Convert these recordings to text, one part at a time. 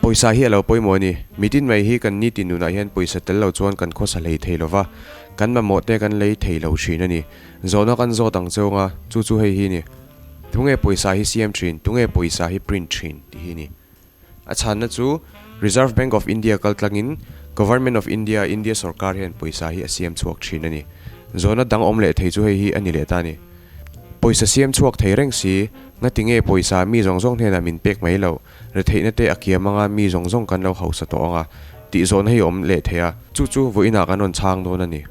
Pawisa hi a lo pawimawh a ni. Mitin mai hi kan nitin nunah hian pawisa tel lo chuan kan khawsa hlei thei lo va, kan mamawh te kan lei thei lo thin a ni. Zawhna kan zawt ang cheu anga, chu chu hei hi a ni. Tunge pawisa hi siam thin, tunge pawisa hi print thin tih hi a ni. A chhanna chu Reserve Bank of India kal tlangin Government of India, India sorkar hian pawisa hi a siam chhuak thin a ni. Zawhna dang awm leh thei chu hei hi a ni leh ta a ni. Pawisa siam chhuak thei reng si, ngatinge pawisa mi zawng zawng hnenah min pek mai loh? Retheihna te a kiam anga mi zawng zawng kan lo hausa tawh anga tih zawhna hi a awm leh thei a, chu chu vawiinah kan rawn chhang dawn a ni.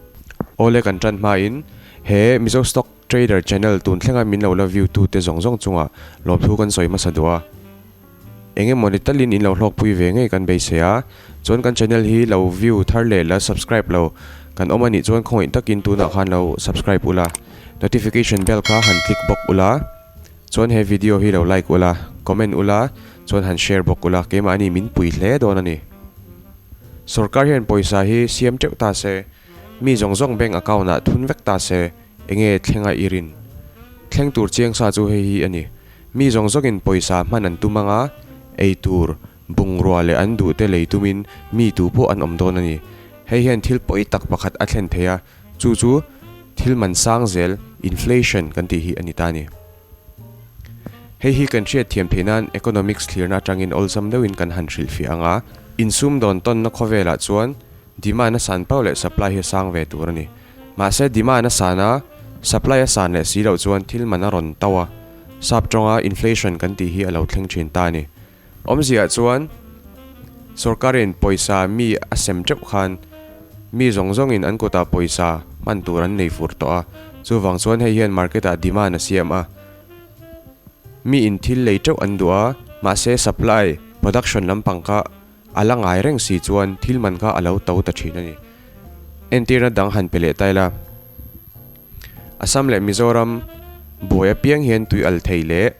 Awle kan tan hmain he Mizo Stock Trader channel tun thlenga min lo la view tu te zawng zawng chungah lawmthu kan sawi hmasa duh a. Eng emaw ni talin in lo hlawkpui ve ngei kan beisei a, chuan kan channel hi lo view thar leh la subscribe lo kan awm a nih chuan khawngaih takin tunah khan lo subscribe ula, notification bell kha han click bawk ula. Chuan he video hi lo like ula, comment ula, chuan han share bawk ula, keimahni min pui hle dawn a ni. Sorkar hian pawisa hi siam teuh ta se, mi zawng zawng bank account ah thun vek ta se, enge thlenga i rin? Thleng tur chiang sa chu hei hi a ni. Mi zawng zawngin pawisa hman an tum anga, ei tur, bungrua leh an duhte lei tumin mi tu pawh an awm dawn a ni. Hei hian thil pawi tak pakhat a thlen thei a, Chu chu thil man sang zel, inflation, kan tih hi a ni ta a ni. Hei hi kan hriat thiam theih nan economics thlirna atangin awlsam deuhin kan han hrilhfiah ang a. Insum dawn tawnna khawvelah chuan demand a san pauh leh supply hi a sang ve tur a ni. Mahse demand a san a, supply a san leh si loh chuan thil man a rawn to a, sap tawnga inflation kan tih hi a lo thleng thin ta a ni. Awmziah chuan sorkarin pawisa mi a sem teuh khan mi zawng zawngin an kutah pawisa hman tur an nei fur tawh a, chuvang chuan hei hian market ah demand a siam a, mi in thil lei teuh an duh a, mahse supply, production lampang kha a la ngai reng si chuan thil man kha a lo to ta thin a ni. Entirna dang han pe leh ta ila, Assam leh Mizoram buai apiang hian tui al thei leh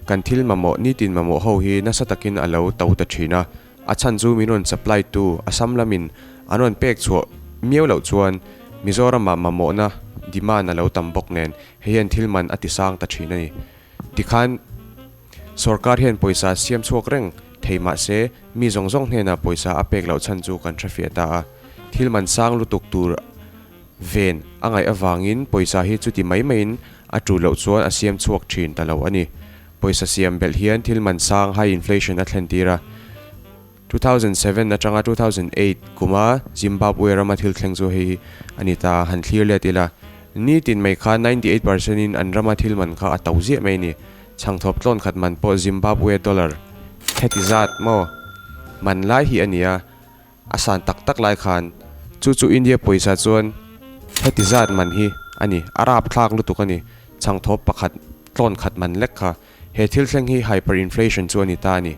Kan thil mamawh nitin mamawh ho hi nasa takin a lo to ta thin a, a chhan chu min rawn supply tu Assam lamin an rawn pek chhuah miau loh chuan Mizoramah mamawhna demand a lo tam bawk nen hei hian thil man a ti sang ta thin a ni. Tikhan sorkar hian pawisa siam chhuak reng thei mah se mi zawng zawng hnenah pawisa a pek loh chhan chu kan hrefiah ta a, thil man sang lutuk tur Ven a ngaih avangin pawisa hi chuti mai maiin a tu loh chuan a siam chhuak thin ta lo a ni. Pawisa siam belh hian thil man sang, high inflation, a thlen tir a. 2007 atanga 2008 kuma Zimbabwe rama thil thleng chu hei a ni ta, han thlir let ila. Nitin mai kha 98% in an rama thil man kha a to ziah mai a ni. Chhangthawp tlawn khat man pawh Zimbabwe dollar heti zat maw man lai hi a ni a. A san tak tak lai khan chu chu India pawisa chuan heti zat man hi a ni, a rap thlak lutuk a ni, chhangthawp pakhat tlawn khat man lek kha. He thil thleng hi hyperinflation chu a ni ta a ni.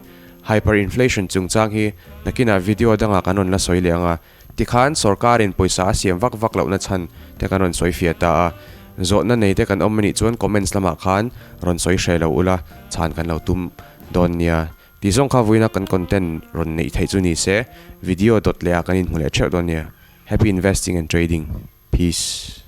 Hyperinflation chungchang hi nakinah video dangah kan rawn la sawi leh ang a, tikhan sorkarin pawisa a siam vak vak lohna chhan te kan rawn sawi fiah ta a. Zawhna nei te kan awm anih chuan comments lamah khan rawn sawi hreh lo ula, chhan kan lo tum dawn nia. Tih zawng kha vawiina kan content rawn neih theih chu ni se, video dawt leh ah kan inhmu leh theuh dawn nia. Happy investing and trading. Peace.